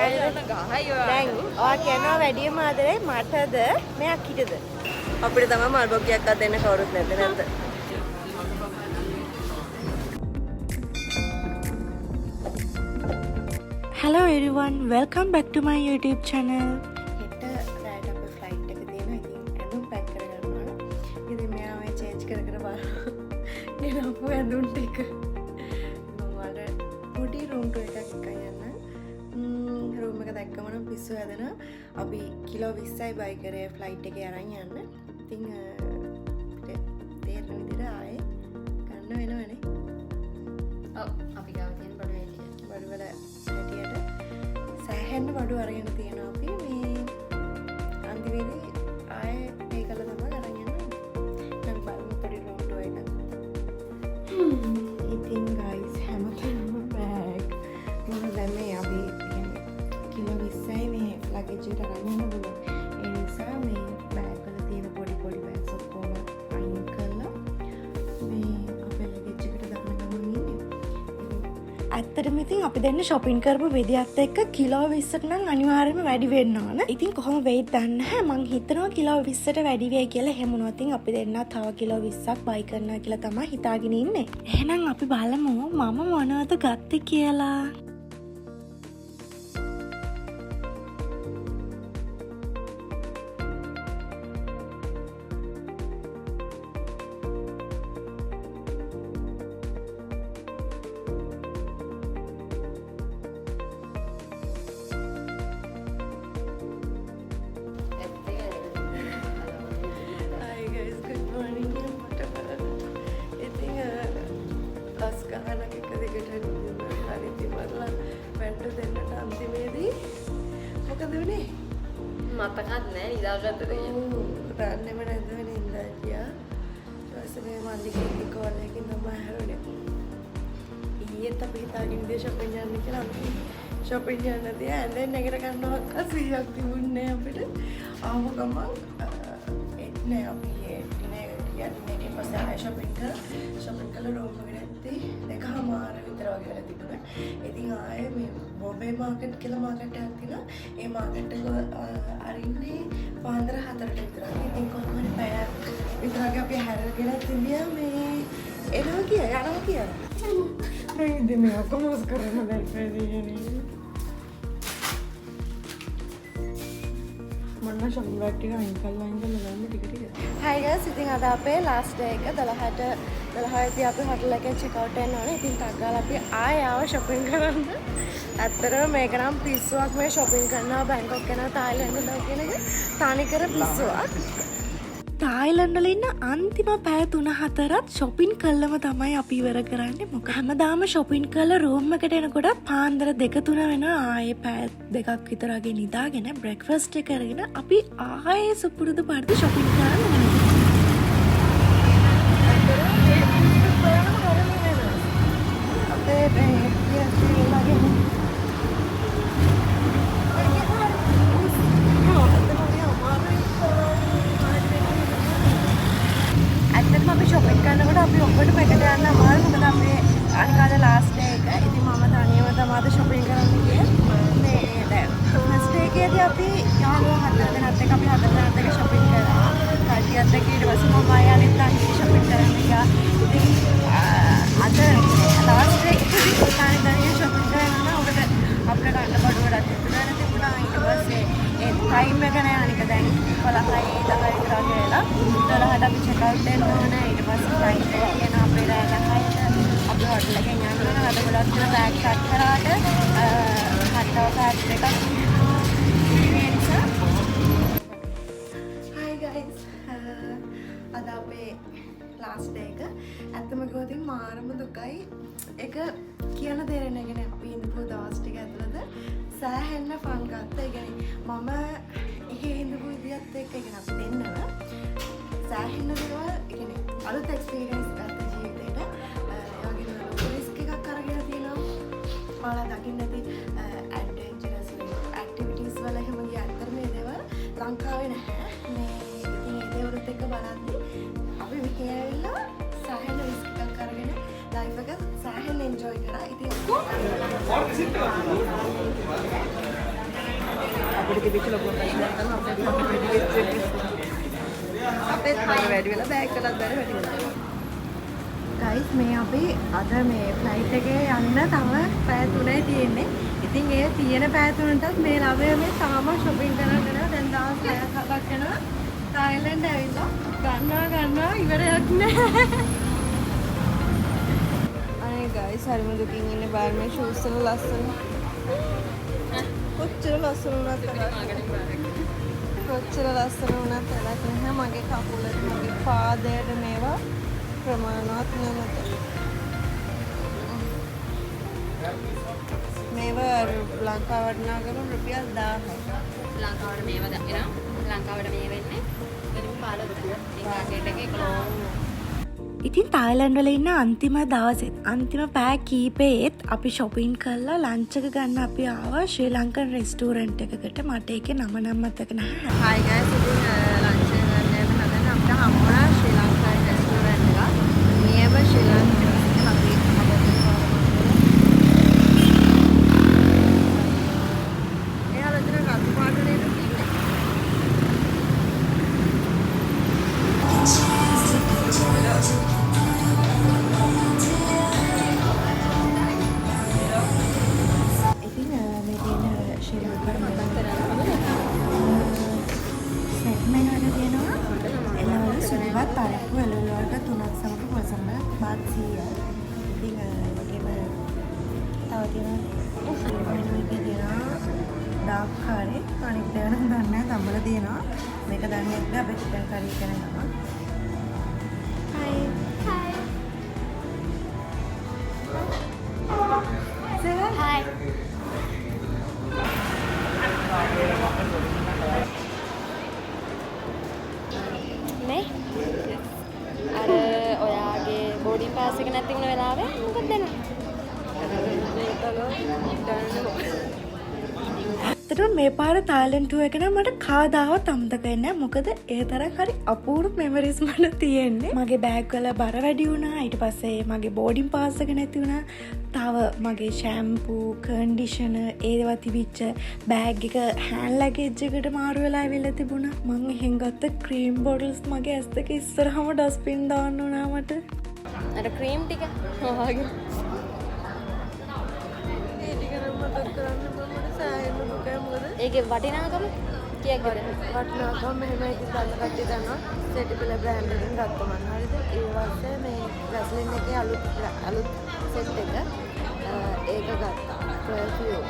දැන් ඔයා කියනවා වැඩියම ආදරේ මටද මේ අක්කිටද? අපිට තමයි මල් බොක්කයක්වත් දෙන්න කවුරුත් නැද්ද නැද්ද? Hello everyone, welcome back to my YouTube channel. හෙට රෑට අපේ ෆ්ලයිට් එක තියෙනවා. ඉතින් ඇඳුම් පැක් කරගන්න ඕන. ඉතින් මෙයා ඔය චේන්ජ් කර කර බලනවා. ගෙනපු ඇඳුම් ටික. මම ඔයාලට පොඩි රූම් ටූර් එකක් එක්කන් යන්නම්. රූම් එක දැක්කම නම් පිස්සු හැදෙනවා. අපි කිලෝ 20යි බයි කරේ ෆ්ලයිට් එකේ අරන් යන්න. ඉතින් අපිට තේරෙන විදිහට ආයේ ගන්න වෙනවනේ. ඔව්, අපි ගාව තියෙන බඩු හැටියට. බඩු වල හැටියට සෑහෙන්න බඩු අරගෙන තියෙනවා අපි. මේ අන්තිමේදී ආයේ පේ කරලා තමයි අරන් යන්නේ. දැන් බලමු පොඩි රූම් ටුවර් එකක්. ඉතින් ගයිස් හැමතැනම බෑග්. මොකද දැන් මේ අපි කිලෝ 20යි මේ ලගේජ් එකට අරන් යන්න පුළුවන්. ඒ නිසා මේ බෑග් වල තියෙන පොඩි පොඩි බෑග්ස් ඔක්කොම අයින් කරලා මේ අපේ ලගේජ් එකට දාන ගමන් ඉන්නේ. ඇත්තටම ඉතින් අපි දෙන්න shopping කරපු විදියත් එක්ක කිලෝ 20ට නම් අනිවාර්යයෙන්ම වැඩි වෙන්න ඕන. ඉතින් කොහොම වෙයිද දන්නේ නැහැ. මං හිතනවා කිලෝ 20ට වැඩි වෙයි කියලා. එහෙම වුණොත් ඉතින් අපි දෙන්න තව කිලෝ 20ක් බයි කරනවා කියලා තමයි හිතාගෙන ඉන්නේ. එහෙනම් අපි බලමු මම මොනවද ගත්තේ කියලා. Hi guys, good morning. මට බලන්න. ඉතින් බස් ගහනක් එක දිගට හරි ඉතින් මරලා වැට්ට දෙන්නට අන්තිමේදී මොකද වුනේ? මතකත් නෑ නිදාගත්තද කියලා. ඔව්, දන්නේම නැතුව නින්දා ගියා. ඊට පස්සේ මේ මල්ලිගෙන් කෝල් එකකින් තමයි හැරුණේ. ඊයේත් අපි හිතාගෙන ඉඳි shopping යන්න කියලා. අපි shopping යන්න තියා ඇඳෙන් නැගිට ගන්නවත් 100ක් තිබුණේ නෑ අපිට. ආව ගමන් නෑ අපි ඩිනර් එකට ගියා. ඩිනර් එකෙන් පස්සේ ආයෙ shopping කරා. shopping කරලා රූම් එකට එද්දි දෙකහමාර විතර වගේ වෙලා තිබුණා. ඉතින් ආයෙ මේ බොම්බේ මාකට් කියලා මාකට් එකක් තියෙනවා. ඒ මාකට් එක අරින්නේ පාන්දර 4ට විතර වගේ. ඉතින් කොහොම හරි පැයක් විතර වගේ අපි හැරගෙන තිබියා මේ එනවා කියලා යනවා කියලා. දැන් ඉතින් මේ ඔක්කොම ඔස් කරන්න බැරි වෙන්නේ. මොන shopping bag ටික අයින් කරලා අයින් කරලා ගන්න ටික ටික. Hi guys, ඉතින් අද අපේ last day එක 12ට 12 අපි හොටල් එකෙන් check out වෙන්න ඕනේ. ඉතින් ටක් ගාලා අපි ආයෙ ආව shopping කරන්න. ඇත්තටම මේක නම් පිස්සුවක් මේ shopping කරනවා බැංකොක් යනවා තායිලන්ඩ් වල කියන එක තනිකර පිස්සුවක්. තායිලන්ඩ් වල ඉන්න අන්තිම පැය 3-4ත් shopping කළම තමයි අපි ඉවර කරන්නේ. මොකද හැමදාම shopping කරලා රූම් එකට එනකොට පාන්දර 2-3 වෙනවා. ආයේ පැය දෙකක් විතර වගේ නිදාගෙන බ්‍රෙක්ෆාස්ට් එක අරගෙන අපි ආයේ සුපුරුදු පරිදි shopping කරන්න වෙනවා. අපේ මේ වගේ ඇත්තටම අපි shopping කරනකොට අපි ඔක්කොටම එකට යන්න අමාරුයි. මොකද අපේ අනික අද ලාස්ට් ඩේ එක. ඉතින් මම තනියම තමයි අද shopping කරන්න ගියේ. මේ දැන් ෆස්ට් ඩේ එකේදී අපි යාළුවෝ 4 දෙනාත් එක්ක අපි 4 දෙනාත් එක්ක shopping කරා. කට්ටියත් එක්ක ඊට පස්සේ මම ආයෙ අනිත් අංගි shopping කරන්න ගියා. ඉතින් අද ලාස්ට් ඩේ එකේදී තනි තනියම shopping කරන්න නම් මොකද අපිට ගන්න බඩු ගොඩක් ඉතුරු වෙලා තිබුණා. ඊට පස්සේ ඒ ටයිම් එක නෑ. අනික දැන් 11යි 10 විතර වගේ වෙලා. 12ට අපි චෙක් අවුට් වෙන්න ඕන. ඊට පස්සේ ෆ්ලයිට් එක තියෙනවා අපේ රෑ 10ට. අපි හොටල් එකෙන් යන්න ඕන. අද ගොඩක් දුර බෑග් පැක් කරාට හරි තව බෑග් දෙකක් තියෙනවා. ඒ නිසා Hi guys. අද අපේ ලාස්ට් ඩේ එක. ඇත්තම කිව්වොත් ඉතින් මාරම දුකයි. ඒක කියන්න තේරෙන්නේ නැහැ. අපි ඉඳපු දවස් ටික ඇතුළත සෑහෙන්න ෆන් ගත්තා. ඒ කියන්නේ මම එහෙ ඉඳපු විදියත් එක්ක, ඒ කියන්නේ අපි දෙන්නම සෑහෙන්න දේවල්, ඒ කියන්නේ අලුත් එක්ස්පීරියන්ස් ගත්ත ජීවිතේට. ඒ වගේම ලොකු රිස්ක් එකක් අරගෙන තියෙනවා. ඔයාලා දකින්න ඇති ඇඩ්වෙන්චරස් ඇක්ටිවිටීස් වල එහෙම ගියා. ඇත්තටම මේ දේවල් ලංකාවේ නැහැ. මේ ඉතින් ඒ දේවලුත් එක්ක බලද්දි අපි මෙහෙ ඇවිල්ලා සෑහෙන රිස්ක් එකක් අරගෙන ලයිෆ් එක සෑහෙන එන්ජොයි කරා. ඉතින් අපිට තිබිච්ච ලොකුම ප්‍රශ්නයක් තමයි අපේ බර වැඩි වෙච්ච එක. අපේත් බර වැඩි වෙලා බෑග් එකත් බර වැඩි වෙලා. ගයිස්, මේ අපි අද මේ ෆ්ලයිට් එකේ යන්න තව පැය 3යි තියෙන්නේ. ඉතින් ඒ තියෙන පැය 3ටත් මේ ළමයා මේ තාම ෂොපින් කරන්න යනවා. දැන් දවස් 6ක් 7ක් යනවා. තායිලන්ඩ් ඇවිල්ලා ගන්නවා ගන්නවා ඉවරයක් නෑ. අනේ ගයිස්, හරිම දුකින් ඉන්නේ. බලන්න මේ ෂූස් වල ලස්සන. කොච්චර ලස්සන වුණත් වැඩක්. කොච්චර ලස්සන වුණත් වැඩක් නැහැ. මගේ කකුලට, මගේ පාදයට මේවා ප්‍රමාණවත් නොමැත. මේවා ලංකාවට වටිනාකම රුපියල් 1000යි. ලංකාවට මේවා එනවා. ලංකාවට මේ වෙන්නේ වැඩිම 15 රුපියල්. ඒ මාකට් එකේ 11. ඉතින් තායිලන්ඩ් වල ඉන්න අන්තිම දවසෙත් අන්තිම පැය කීපෙත් අපි ෂොපින් කරලා ලන්ච් එක ගන්න අපි ආවා ශ්‍රී ලංකන් රෙස්ටෝරන්ට් එකකට. මට ඒකේ නම නම් මතක නැහැ. හායි ගයිස්, ඉතින් ලන්ච් එක ගන්න යන හදන අපිට හම්බ වුණා ශ්‍රී ලංකන් රෙස්ටෝරන්ට් එකක්. නියම ශ්‍රී ලංකන් එක අපි හදන්න. එයාලා එතන රතු පාට නේද තියෙන්නේ? ඉතින් මේ තියෙන ශ්‍රී ලංකන් සෙට් මෙනු එක තියෙනවා එළවලු සුදුබත්, පරිප්පු, එළවලු වර්ග තුනක් සමග පොල් සම්බර බත් 100යි. ඉතින් ඒ වගේම තව තියෙනවා මෙනු එකේ තියෙනවා ඩාර්ක් කරි, අනිත් ඒවා නම් දන්නේ නැහැ, තම්බල තියෙනවා. මේක දන්නේ නැත්නම් අපේ චිකන් කරි එක නම. Hi. Hi. Say hi. Hi. මේ අර ඔයාගේ බෝඩින් පාස් එක නැති වුණ වෙලාවේ මොකද දෙන්නේ? ඇත්තටම මේ පාර තායිලන්ඩ් ටුවර් එක නම් මට කවදාවත් අමතක වෙන්නේ නැහැ. මොකද ඒ තරම් හරි අපූර්ව මෙමරිස් මට තියෙන්නේ. මගේ බෑග් වල බර වැඩි වුණා. ඊට පස්සේ මගේ බෝඩින් පාස් එක නැති වුණා. තව මගේ ෂැම්පූ, කන්ඩිෂනර් ඒවා තිබිච්ච බෑග් එක හෑන්ඩ් ලගේජ් එකට මාරු වෙලා ඇවිල්ලා තිබුණා. මං එහෙන් ගත්ත ක්‍රීම් බොටල්ස් මගේ ඇස් දෙක ඉස්සරහම ඩස්බින් දාන්න වුණා මට. අර ක්‍රීම් ටික ඔයාගේ ඒ ටික නම් මතක් කරන්න බෑ, මට සෑහෙන්න දුකයි. මොකද ඒකේ වටිනාකම කීයක් විතර? වටිනාකම මෙහෙමයි. ඉතින් දන්න කට්ටිය දන්නවා, සෙටිපිල බ්‍රෑන්ඩ් එකෙන් ගත්ත මං. හරිද? ඊට පස්සේ මේ වැස්ලින් එකේ අලුත් අලුත් සෙට් එක ඒක ගත්තා. පර්ෆියුම්.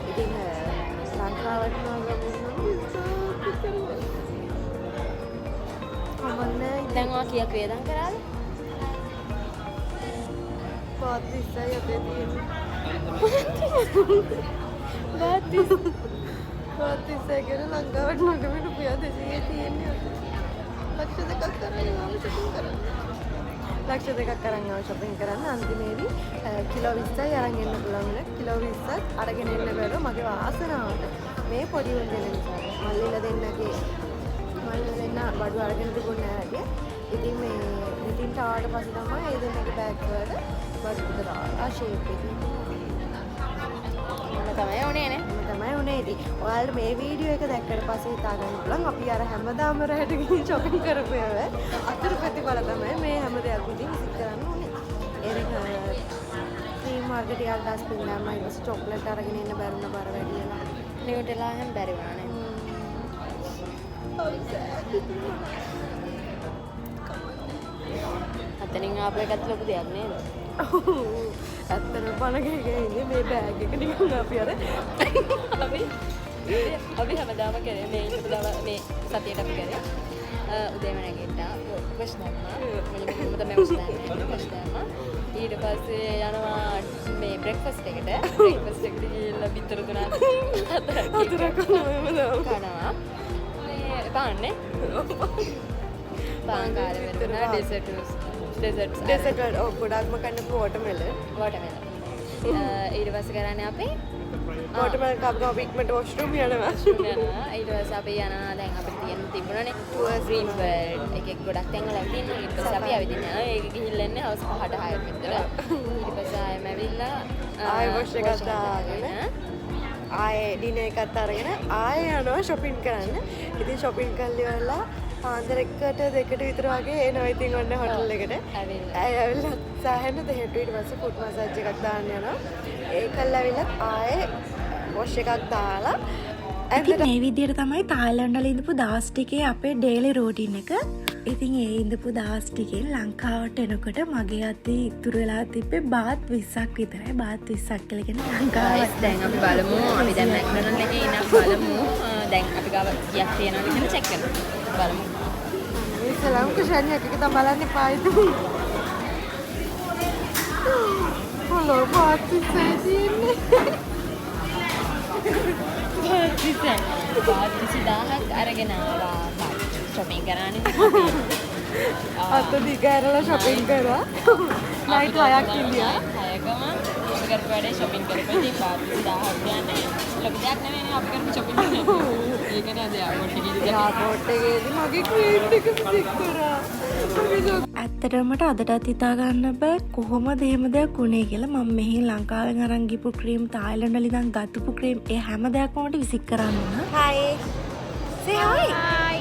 ඉතින් ලංකාවට නම් කමන්නේ. දැන් ඔයා කීයක් වියදම් කරාද? පාත් 20යි අතේ තියෙන්නේ. බාත් පාත් 20යි කියන්නේ ලංකාවට නගම රුපියල් 200 තියෙන්නේ අතේ. ලක්ෂ 2ක් අරන් ආව ෂොපින් කරන්න. ලක්ෂ 2ක් අරන් ආව ෂොපින් කරන්න. අන්තිමේදී කිලෝ 20යි අරන් එන්න පුළුවන් වුණා. කිලෝ 20ක් අරගෙන එන්න බැරුව මගේ වාසනාවට මේ පොඩි උන් දෙන්න නිසා මල්ලිලා දෙන්නගේ මල්ලිලා දෙන්න බඩු අරගෙන තිබුණේ නෑ වැඩිය. ඉතින් මේ ඉතින්ට ආවට පස්සේ තමයි ඒ දෙන්නගේ බෑග් වල බඩු ටික දාලා ෂේප් එකේ. එහෙම තමයි උනේ නේ. එහෙම තමයි උනේ. ඉතින් ඔයාලට මේ වීඩියෝ එක දැක්කට පස්සේ හිතා ගන්න පුළුවන් අපි අර හැමදාම රැට ගිහින් ෂොපින් කරපු ඒවා අතුරු ප්‍රතිඵල තමයි මේ හැම දෙයක්ම ඉතින් විසිට කරන්න උනේ. ඒක ක්‍රීම් වර්ග ටිකක් ඩස්බින් දැම්මා. ඊට පස්සේ චොක්ලට් අරගෙන එන්න බැරුණ බර වැඩි වෙලා. නිව්ටෙලා හැම බැරි වුණා නේ. අතනින් ආපු එකත් ලොකු දෙයක් නේද? ඇත්තටම පණ ගහ ගහ ඉන්නේ මේ බෑග් එක නිකන් අපි අර අපි හැමදාම කරේ මේ ඉඳපු දව මේ සතියට අපි කරේ උදේම නැගිට්ටා, වොෂ් දැම්මා. මුලින්ම තමයි වොෂ් දැම්මේ. වොෂ් දැම්මා. ඊට පස්සේ යනවා මේ බ්‍රෙක්ෆාස්ට් එකට. බ්‍රෙක්ෆාස්ට් එකට ගිහිල්ලා බිත්තර තුනක් හතරක් හතරක් කනවා හැමදාම. කනවා. මේ පාන්නේ පාන් කාලේ වෙනවා. ඩෙසර්ට් ඩෙසර්ට්ස් ඩෙසර්ට් වල ඔව් ගොඩාක්ම කන්න වෝටර්මෙලන්. වෝටර්මෙලන්. ඊට පස්සේ කරන්නේ අපි වෝටර්මෙලන් කාපු ගමන් අපි ඉක්මනට වොෂ්රූම් යනවා. යනවා. ඊට පස්සේ අපි යනවා. දැන් අපිට තියෙන තිබුණානේ ටුවර්ස් ග්‍රීන් වර්ල්ඩ් එකේ ගොඩක් තැන් වල ඇවිදින්න. ඊට පස්සේ අපි ඇවිදින්න යනවා. ඒක ගිහිල්ලා එන්නේ හවස 5ට 6ට විතර. ඊට පස්සේ ආයෙම ඇවිල්ලා ආයෙ වොෂ් එකක් දාගෙන ආයේ ඩිනර් එකත් අරගෙන ආයේ යනවා ෂොපින් කරන්න. ඉතින් ෂොපින් කරලා ඉවරලා පාන්දර එකට දෙකට විතර වගේ එනවා ඉතින් ඔන්න හොටල් එකට. ඇවිල්ලා. ඇය ඇවිල්ලා සෑහෙන දෙහෙට්ටු. ඊට පස්සේ ෆුට් මසාජ් එකක් දාන්න යනවා. ඒ කරලා ඇවිල්ලා ආයේ වොෂ් එකක් දාලා ඉතින් මේ විදිහට තමයි තායිලන්ඩ් වල ඉඳපු දවස් ටිකේ අපේ ඩේලි රූටින් එක. ඉතින් ඒ ඉඳපු දවස් ටිකෙන් ලංකාවට එනකොට මගේ අතේ ඉතුරු වෙලා තිබ්බේ බාත් 20ක් විතරයි. බාත් 20ක් කියලා කියන්නේ ලංකාවට. දැන් අපි බලමු. අපි දැන් මැක්ඩොනල්ඩ් එකේ ඉන්න, අපි බලමු. දැන් අපි ගාව කීයක් තියෙනවද කියලා චෙක් කරමු. බලමු. ඉස්සෙල්ලාම කුෂානි එක තමයි බලන්න එපා ඉතින්. හලෝ, බාත් 20යි තියෙන්නේ. බාත් 20යි. බාත් 20,000ක් අරගෙන ආවා. ෂොපින් කරානේ. අත දිග ඇරලා ෂොපින් කරා. නයිට් 6ක් ඉඳියා. 6කම අපි කරපු වැඩේ ෂොපින් කරපු. ඉතින් බාත් 20,000ක් කියන්නේ ලොකු දෙයක් නෙමෙයිනේ අපි කරපු ෂොපින් එක. ඒකනේ අද එයාපෝට් එකේදී එයාපෝට් එකේදී මගේ ක්‍රීම් ටික පික් කරා. මගේ ඇත්තටම මට අදටත් හිතා ගන්න බෑ කොහොමද එහෙම දෙයක් වුණේ කියලා. මම මෙහෙන් ලංකාවෙන් අරන් ගිහපු ක්‍රීම්, තායිලන්ඩ් වල ඉඳන් ගත්තපු ක්‍රීම්, ඒ හැම දෙයක්ම මට විසික් කරන්න වුණා. Hi. Say hi. Hi.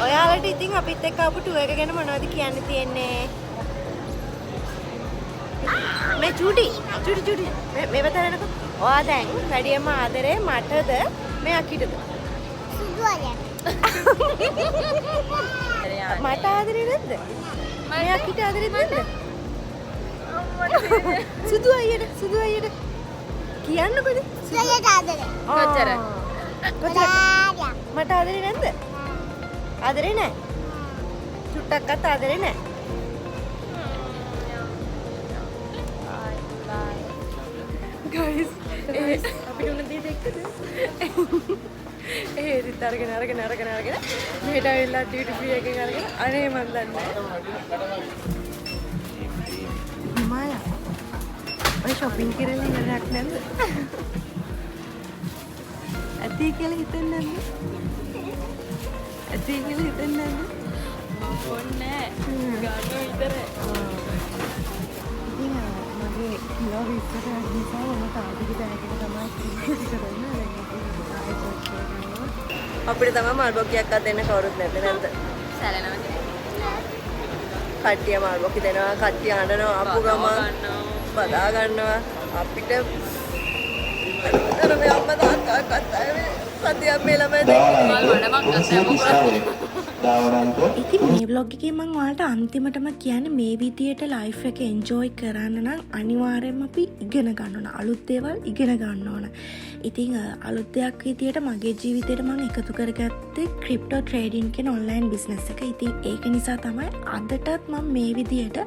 ඔයාලට ඉතින් අපිත් එක්ක ආපු ටුවර් එක ගැන මොනවද කියන්න තියෙන්නේ? මේ චූටි චූටි චූටි, මේ මේ පැත්තට එනකෝ. ඔයා දැන් වැඩියම ආදරේ මටද මේ අකිටද? සුදු අයියට. මට ආදරේ නැද්ද? මේ අකිට ආදරේ නැද්ද? සුදු අයියට, සුදු අයියට කියන්නකෝ ඉතින්. සුදු අයියට ආදරේ. කොච්චර? කොච්චර? ගොඩාක්. මට ආදරේ නැද්ද? ආදරේ නෑ. චුට්ටක්වත් ආදරේ නෑ. ගයිස්, ඒ අපිට උන දේ දැක්කද? ඒ රිත් අරගෙන අරගෙන අරගෙන අරගෙන මෙහෙට ඇවිල්ලා ඩියුටි ෆ්‍රී එකෙන් අරගෙන, අනේ මන් දන්නේ නෑ. හිමායා, ඔය ෂොපින් කරලා ඉවරයක් නැද්ද? ඇති කියලා හිතෙන්නේ නැද්ද? ඇති කියලා හිතෙන්නේ නැද්ද? මම බොන්නේ නෑ. ගන්න විතරයි. ඉතින් මගේ කිලෝ 20ට වැඩි නිසා මම තාදිග බෑග් එක තමයි ක්‍රීම් කරන්නේ. දැන් ඉතින් ආයෙ චෙක් කරනවා. අපිට තමයි මල් බොකියක්වත් දෙන්න කවුරුත් නැද්ද නැද්ද? සැලෙනවා ඉතින්. කට්ටිය මල් බොකි දෙනවා, කට්ටිය අඬනවා, ආපු ගමන් බදා ගන්නවා. අපිට අර මේ අම්මා තාත්තා කතා මේ සතියක් මේ ළමයි දෙන්නේ. මල් වඩමක් ගත්තා. ඉතින් මේ ව්ලොග් එකේ මං ඔයාලට අන්තිමටම කියන්නේ මේ විදියට ලයිෆ් එක එන්ජොයි කරන්න නම් අනිවාර්යයෙන්ම අපි ඉගෙන ගන්න ඕන. අලුත් දේවල් ඉගෙන ගන්න ඕන. ඉතින් අලුත් දෙයක් විදියට මගේ ජීවිතේට මං එකතු කරගත්තේ ක්‍රිප්ටෝ ට්‍රේඩින් කියන ඔන්ලයින් බිස්නස් එක. ඉතින් ඒක නිසා තමයි අදටත් මං මේ විදියට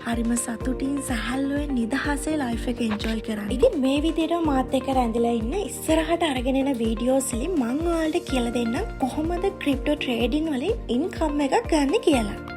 හරිම සතුටින් සැහැල්ලුවෙන් නිදහසේ ලයිෆ් එක එන්ජොයි කරන්නේ. ඉතින් මේ විදියට මාත් එක්ක රැඳිලා ඉන්න. ඉස්සරහට අරගෙන එන වීඩියෝස් වලින් මං ඔයාලට කියලා දෙන්නම් කොහොමද ක්‍රිප්ටෝ ට්‍රේඩින් වලින් ඉන්කම් එකක් ගන්න කියලා.